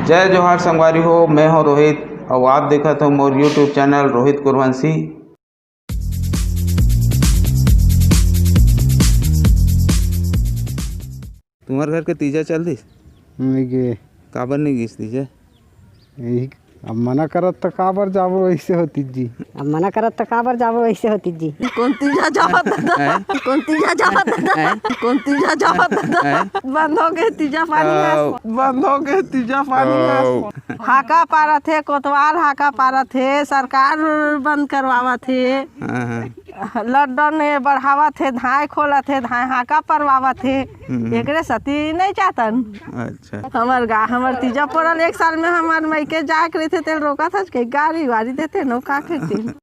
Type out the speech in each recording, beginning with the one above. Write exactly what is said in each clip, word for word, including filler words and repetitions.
जय जोहार संगवारी हो, मैं हूं रोहित अउ आप देखत हो मोर YouTube चैनल रोहित कुरवंशी। तुम्हर घर के तीजा चल दिस? नहीं गे। काबर नहीं गिस तीजा? यही, अब मना करत त काबर जाबो, ऐसे होती जी। अब मना करत त काबर जाबो, ऐसे होती जी। कोन तीजा जावत दादा? हैं? कोन तीजा जावत दादा? हैं? कोन तीजा जावत दादा? हैं? बंद हो गए तीजा पानी आओ। बंद हो गए तीजा पानी आओ। हाका पारत हे, कोतवाल हाका पारत हे, सरकार बंद करवावत हे। हाँ, हाँ। लॉकडाउन हे, बढ़ावत हे, धाय खोलत हे, धाय हाका परवावत हे। हम्म। एकरे सती नहीं चाहतन। अच्छा। हमर गा-, हमर तीजा पोरल एक साल में हमर मइके जाए के रहिथे, तेल रोकत हस के गाड़ी वाड़ी देथे, नो का करथे।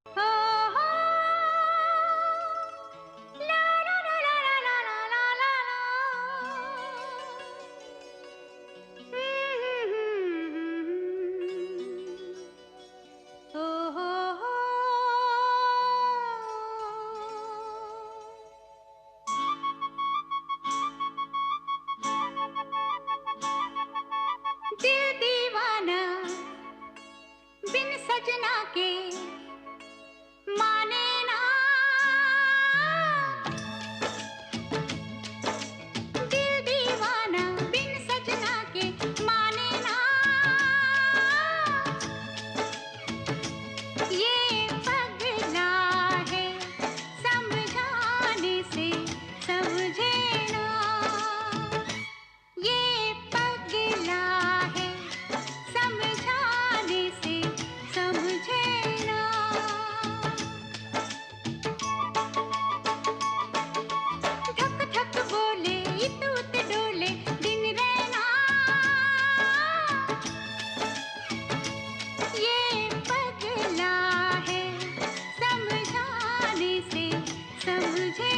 दिल दीवाना बिन सजना के माने ना, दिल दीवाना बिन सजना के माने ना, ये पगला है समझाने से समझे ना। ये पगला है समझाने से समझे ना। धक धक बोले, इतुत डोले दिन रैना। ये पगला है समझाने से समझे